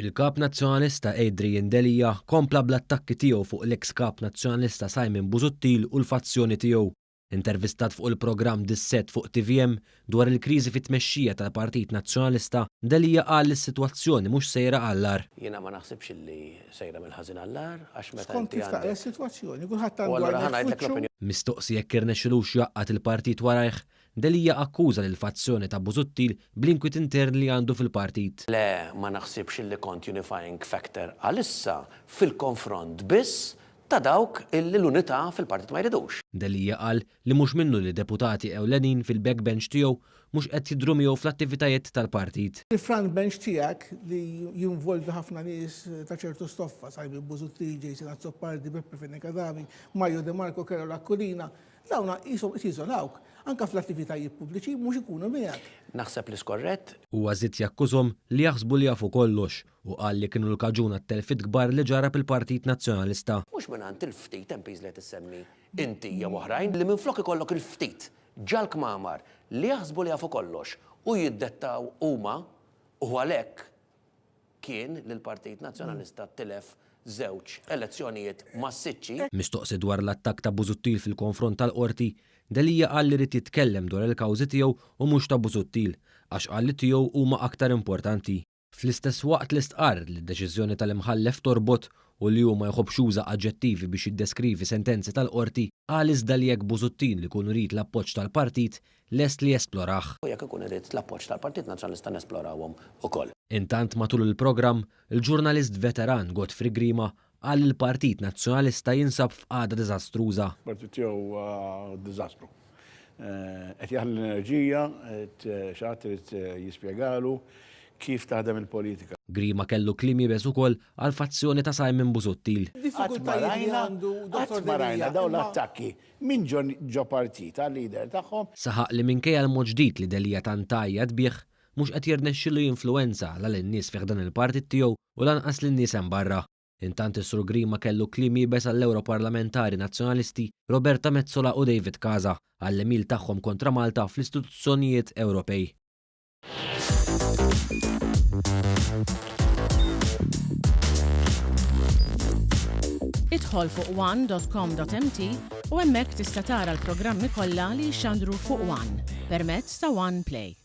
Il-Kap Nazzjonalista Adrian Delia kompla bl-attakki tiegħu fuq l-eks Kap Nazzjonalista Simon Busuttil u l-fazzjoni tiegħu. Intervistat fuq il-programm Dissett fuq tvm dwar il-kriżi fit-tmexxija tal-Partit Nazzjonalista, Delia qal li s-sitwazzjoni mhux sejra għall-agħar. Jiena ma naħsibx li sejra mill-ħażin għall-agħar għax meta Skont inti kif taqra għandek s-sitwazzjoni, kulħadd U għandu allura ħa għajnejh ngħidlek f'wiċċu. l-opinjoni. Mistoqsi jekk irnexxilux jgħaqqad il-partit warajh, Delia akkuża lill-fazzjoni ta' Busuttil bl-inkwiet intern li għandu fil-partit. Le, ma naħsibx li kont unifying factor għalissa fil-konfront biss ta' dawk illi l-unità fil-partit ma jridux. Delia qal li mhux minnu li deputati ewlenin fil-backbench tiegħu mhux qed jidhru miegħu fl-attivitajiet tal-partit. Il-front bench tiegħek li jinvolvi ħafna nies ta' ċertu stoffa, Simon Busuttil, Jason Azzopardi, Beppe Fenech Adami, Mario De Marco, Carol Aquilina, Dawna qishom qed jiżolawk. Anke fl-attivitajiet pubbliċi mhux ikunu miegħek. Naħseb li skorrett. Huwa żied jakkużhom li jaħsbu li jafu kollox u qal li kienu l-kaġun għat-telfiet kbar li ġarrab il-Partit Nazzjonalista. Mhux mingħand il-ftit MPs li qed issemmi inti jew oħrajn, li minflok ikollok il-ftit ġal-kmamar li jaħsbu li jafu kollox u jiddettaw huma u għalhekk kien li l-Partit Nazzjonalista tilef żewġ elezzjonijiet massiċċi. Mistoqsi dwar l-attakk ta' Busuttil fil-konfront tal-Qorti, Delia qal li ried jitkellem dwar il-kawżi tiegħu u mhux ta' Busuttil, għax qal li tiegħu huma aktar importanti. Fl-istess waqt li stqarr li d-deċiżjoni tal-Imħallef torbot u li hu ma jħobbx juża aġġettivi biex jiddeskrivi sentenzi tal-Qorti, qal iżda li jekk Busuttil ikun irid l-appoġġ tal-partit, lest li jesplorah. U jekk ikun irid l-appoġġ tal-Partit Nazzjonalista nesplorawhom ukoll. Intant matul il-programm, il-ġurnalist veteran Godfrey Grima qal li l-Partit Nazzjonalista jinsab f'qagħda diżastruża. Il-partit tiegħu huwa diżastru. Qed jaħli l-enerġija, qed xi ħadd irid jispjegalu kif taħdem il-politika. Grima kellu kliem iebes ukoll għall-fazzjoni ta' Simon Busuttil. Qatt ma rajna, qatt ma rajna dawn l-attakki Minn ġo ġo partit għal-leader tagħhom. Saħaq li minkejja l-mod ġdid li Delia tant tgħajjat bih, mhux qed jirnexxilu jinfluwenza la lin-nies fi ħdan il-partit tiegħu u lanqas lin-nies hemm barra. Intant is-Sur Grima kellu kliem iebes għall-Ewroparlamentari Nazzjonalisti Roberta Metsola u David Casa għall-għemil tagħhom kontra Malta fl-istituzzjonijiet Ewropej. Idħol fuq one.com.mt u hemmhekk tista' tara l-programmi kollha li jixxandru fuq One permezz ta' One Play.